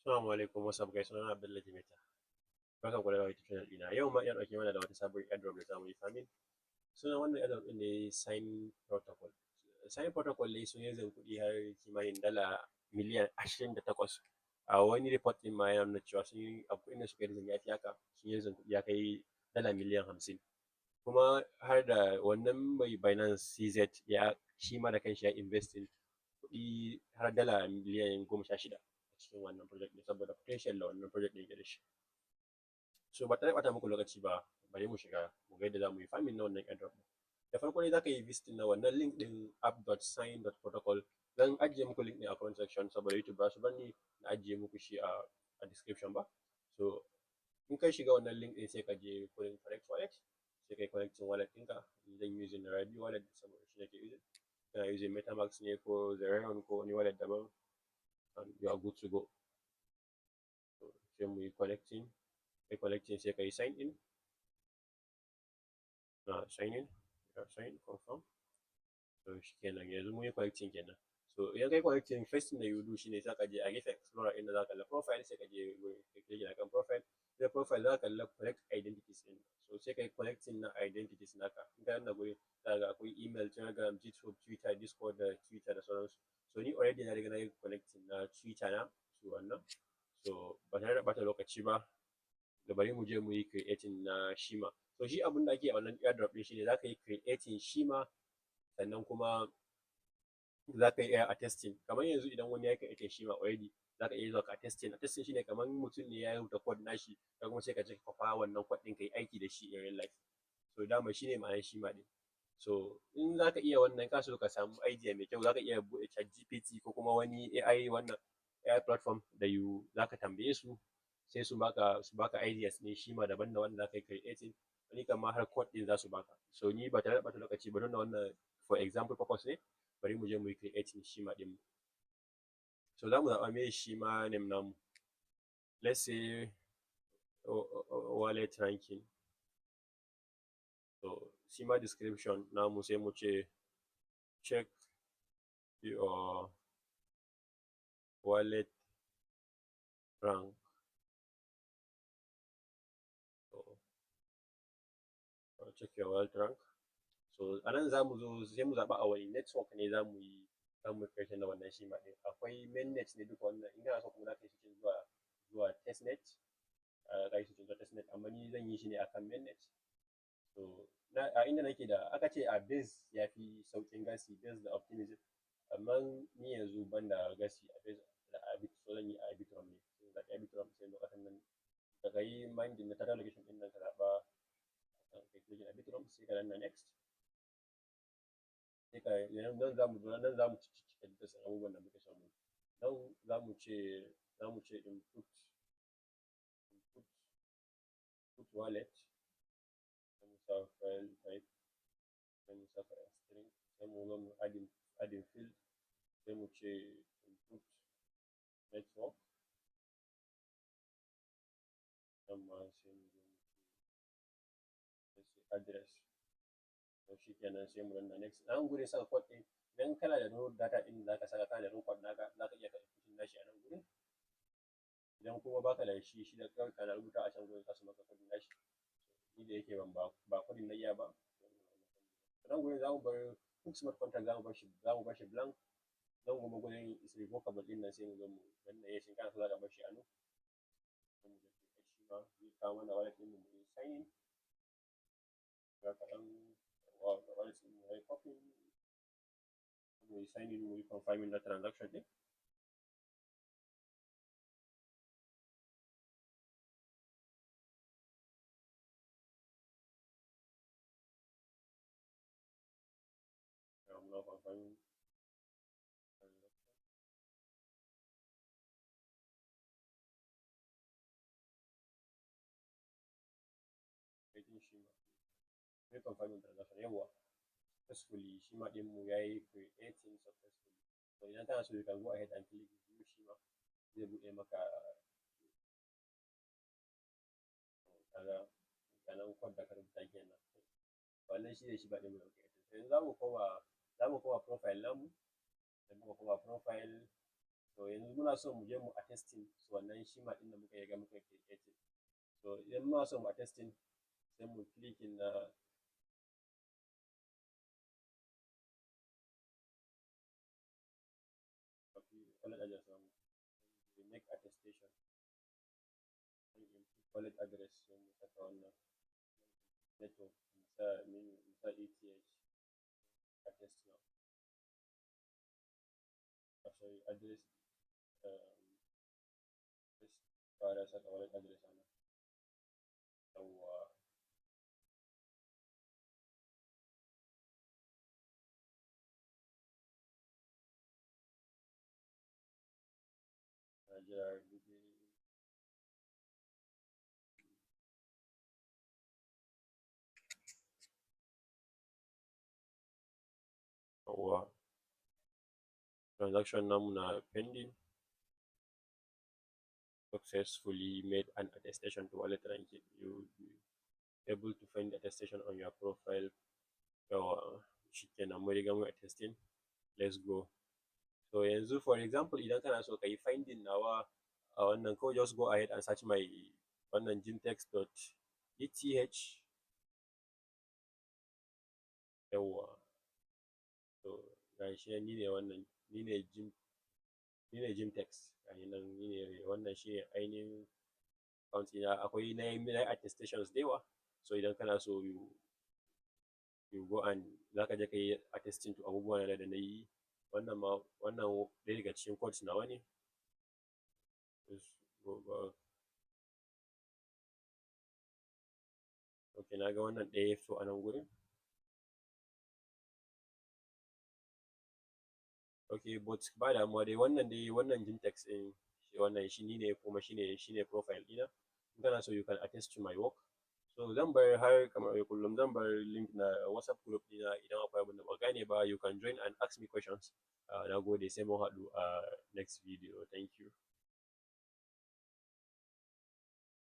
Assalamu alaikum, what's up guys? Sunana Abdullahi Jimeta. Barkan ku da dawowa YouTube channel ɗina. Yau ma ina ɗauke mana da wata sabuwar airdrop da zamu yi farming. Sunan wannan airdrop ɗin ne Sign Protocol. Sign Protocol ne sun yi kuɗi har kimanin dala miliyan 28. A wani report ɗin ma yana nuna cewa sun yi a kuɗin da suka yi ya fi haka, sun yi kuɗi ya kai dala miliyan 50. Kuma har da wannan mai Binance CZ, ya shi ma da kanshi ya investing kuɗi har dala miliyan 16 a cikin wannan project ɗin, saboda potential da wannan project ɗin yake da shi. So ba tare da ɓata muku lokaci ba, bari mu shiga mu ga yadda za mu yi farming na wannan airdrop ɗin. Da farko dai za ka yi visiting na wannan link ɗin, app.sign.protocol. Zan ajiye muku link ɗin a comment section, saboda YouTube ba su bar ni na ajiye muku shi a description ba. So in ka shiga wannan link ɗin, sai ka je wurin connect wallet, sai ka yi connecting wallet ɗinka. Zan yi using Rabby Wallet saboda shi nake using. Kana using MetaMask ne ko Zerion ko wani wallet daban, and you are good to go. So sai mu yi connecting, kai connecting, sai ka yi sign in. Na sign in, ya sign, confirm. So shikenan, yanzu mun yi connecting kenan. So idan kai connecting, first thing da you do shine za ka je a gefen explorer inda za ka kalla profile, sai ka je wurin click akan profile. Sai profile, za ka kalla connect identities ɗin. So sai ka yi connecting na identities naka. In ka danna gurin, za ka ga akwai email, Telegram, GitHub, Twitter, Discord da Twitter da sauransu. So ni already na riga na yi connecting na Twitter na su wannan. So ba tare da ɓata lokaci ba, da bari mu je mu yi creating na Shima. So shi abun da ake a wannan airdrop ɗin shine za ka yi creating Shima, sannan kuma za ka iya attesting. Kamar yanzu idan wani ya creating Shima already, za ka iya zuwa ka attesting. Attesting shine kamar mutum ne ya rubuta code nashi, kai kuma sai ka je ka kwafa wannan code ɗin, ka yi aiki da shi in real life. So dama shine ma'anar Shima ɗin. So in za ka iya wannan, ka so ka samu idea mai kyau, za ka iya buɗe ChatGPT ko kuma wani AI, wannan AI platform da you za ka tambaye su, sai su baka ideas ne shi ma daban da wanda za ka yi creating. Wani kan ma har code ɗin za su baka. So ni ba tare da ɓata lokaci ba, don wannan for example purpose ne, bari mu je mu yi creating Shima ɗin mu. So za mu zaɓa me Shima name namu. Let's say wallet ranking. So Shima description namu, sai mu ce "Check your wallet rank". So "Check your wallet rank". So a nan za mu zo sai mu zaɓa a wani network ne za mu creating na wannan Shima ɗin. Akwai mainnet ne duka wannan. In kana so kuma, za ka yi switching zuwa testnet, ka yi switching zuwa testnet, amma ni zan yi shi ne akan mainnet. So na a inda nake da aka ce a Base ya fi sauƙin gas fee, Base da Optimism, amma ni yanzu ban da gas fee a Base da Arbitrum, so zan yi Arbitrum ne. Sai zaɓi Arbitrum, sai lokacin nan ka yi minding na total location ɗin nan, ka zaɓa, kai clicking Arbitrum, sai ka danna next. Sai ka nan za mu zo, nan za mu ciccika details abubuwan da muke so mu. Nan za mu ce input wallet, sai mu sa file type, sai mu saka string, sai mu zo mu adding field, sai mu ce input network. Nan ma sai mu zo mu ce address. To shikenan, sai mu danna next. Nan gurin saka code ɗin, idan kana da raw data ɗin da zaka saka, kana da raw code naka, zaka iya ka inputting nashi a nan gurin. Idan kuma baka da shi, shi da kawai kana rubuta a can gurin, za su maka coding nashi. Ni da yake ban ba coding na iya ba, nan gurin za mu bar hook smart contract, za mu bar shi blank. Nan kuma gurin is revocable ɗin nan, sai mu zo mu danna yes. In kana so, za ka bar shi a no. Sai mu je shi ma zai kawo mana wallet ɗin mu, mu yi sign in. Ga kaɗan wa ga wallet ɗin mu yayi copy, mu yi sign in, mu yi confirming na transaction ɗin. Muna confirming transaction. Creating Shima, mu yi confirming transaction. Yawwa, successfully Shima ɗin mu yayi creating successfully. So idan kana so, you can go ahead and click view Shima, zai buɗe maka. Kaga ganan code da ka rubuta kenan. Wannan shi ne Shima ɗin mu da muka yi. Yanzu za mu koma profile namu. Idan muka koma profile, so So yanzu muna so mu je mu attesting wannan schema ɗin da muka riga muka creating. So idan muna so mu attesting, sai mu clicking na wallet address namu, make attestation, wallet address, sai mu saka wannan network, mu sa ETH, attest now. Oh, sorry, address, just fara saka wallet address a nan. Yawwa, na jira ya buɗe. Yawwa, transaction namu na pending. Successfully made an attestation to wallet ranking. You will be able to find the attestation on your profile. Yawwa, shikenan, mun riga mun attesting. Let's go. So yanzu, for example, idan kana so ka yi finding nawa a wannan, kawai just go ahead and search my wannan jimtex.eth. Yawwa, to gashi nan, ni ne wannan, ni ne Jim, ni ne Jimtex. Gashi nan, ni ne wannan, shine ainihin account ɗina. Akwai na yi attestations da yawa. So idan kana so, you go and za ka je ka yi attesting to abubuwan da na yi. Wannan ma, wannan ɗaya daga cikin codes nawa ne. Just go back. Okay, na ga wannan ɗaya ya fito a nan gurin. Okay, but ba damuwa dai, wannan dai, wannan Jimtex ɗin, wannan shi ni ne, kuma shine profile ɗina. In kana so, you can attest to my work. So zan bar, har kamar kullum, zan bar link na WhatsApp group ɗina. Idan akwai abin da ba gane ba, you can join and ask me questions. Na gode, sai mun haɗu a next video. Thank you.